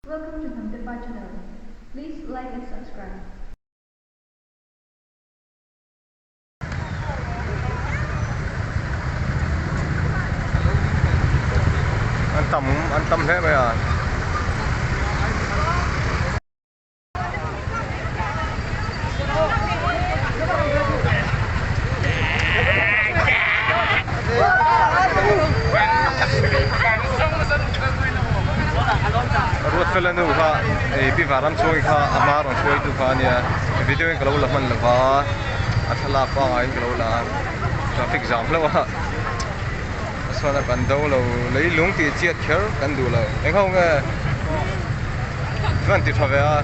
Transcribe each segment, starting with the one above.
Welcome to Hnamtepa channel. Please like and subscribe. An tam an tam hle mai a. Ruatfela nu kha ei pi Varam chhungi kha a hma rawn hruaitu kha a nia video in ka lo la hman lo va a thlalak pangaiin ka lo la a traffic jam hlauh a chuan a kan do lo leilung tih chiat kher kan duh lo eng ho nge chuan ti tha ve a.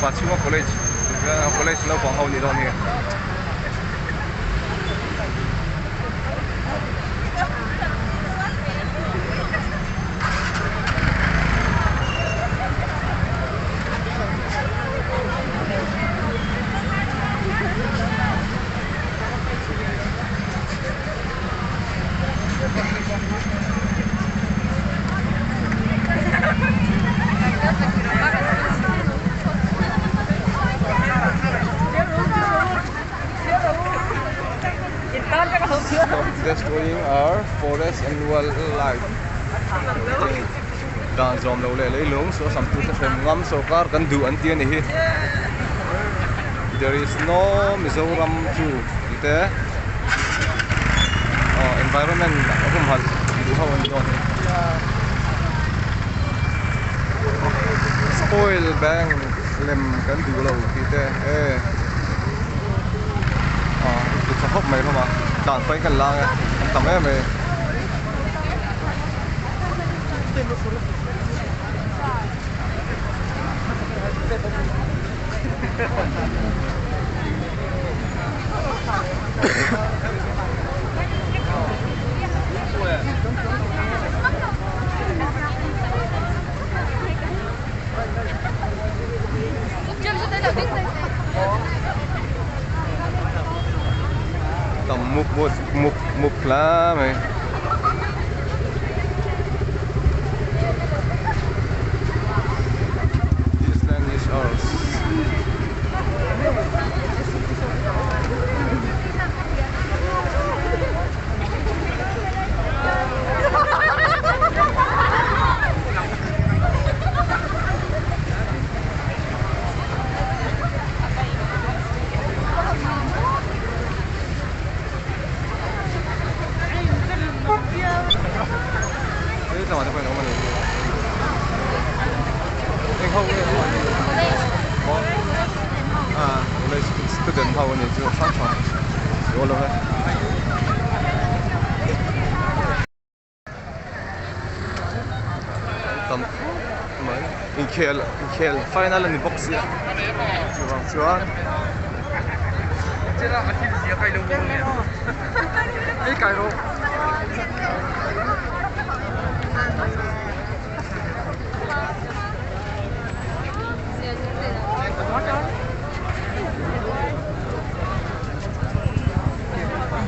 Pachhunga college college naupang ho ni dawn hi. Stop destroying our forest and wildlife dan zawm lo leh leilung saw sam tute hrem ngam sorkar kan duh an ti a ni hi there is no Mizoram chu tih te aw environment humhalh duh ho an ni dawn hi spoil bank lem kan duh lo tih te e aw ti tha khawp mai hlawm a tlan pawhin kan lang e an tam em mai. Tam mup mup mup mup hle mai. This land is ours. Student ho ani chu hrang hrang aw lo e. Tam khawp mai inkhel inkhel final a ni bawk sia chuvang chuan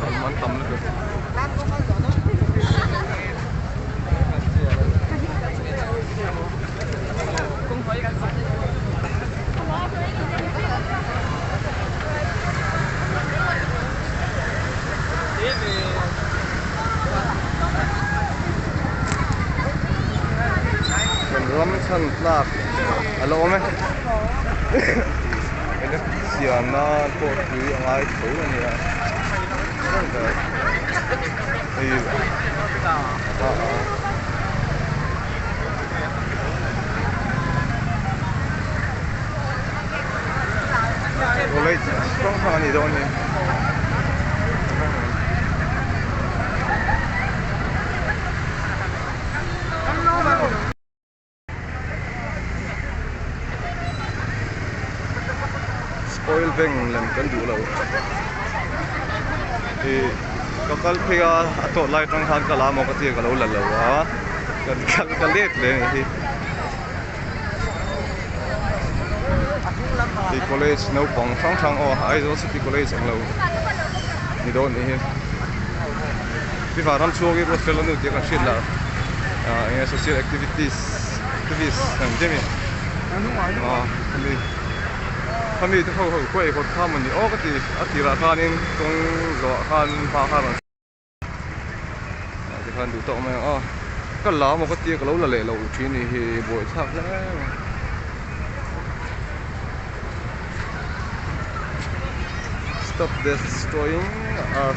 Tam an tam lutuk. Kan ram chhan tlak a la awm e. Siamna pawh tui a ngai tho a nia. Hei college hrang hrang a nih dawn hi. Spoil bank lem kan duh lo hi Ka kal phei a, a tawh lai atang khan ka la maw ka tia ka lo la lo a, ka kal ka let leh a nih hi. Ti college naupang hrang hrang aw Aizawl city college ang lo ni dawn nih hi. Pi Vanram chhuak hi Ruatfel a nu tia kan hriat lah ah eng nge social activities activist ang che mi aw khami khami te ho ho khaw ei hawt kha maw ni aw ka ti a tirah khanin kawng zawhah khan hma kha rawn ah tikhan duh tawk mai ang aw ka la maw ka tia ka lo la leh loh thin nih hi buaithlak hle mai. Stop destroying our.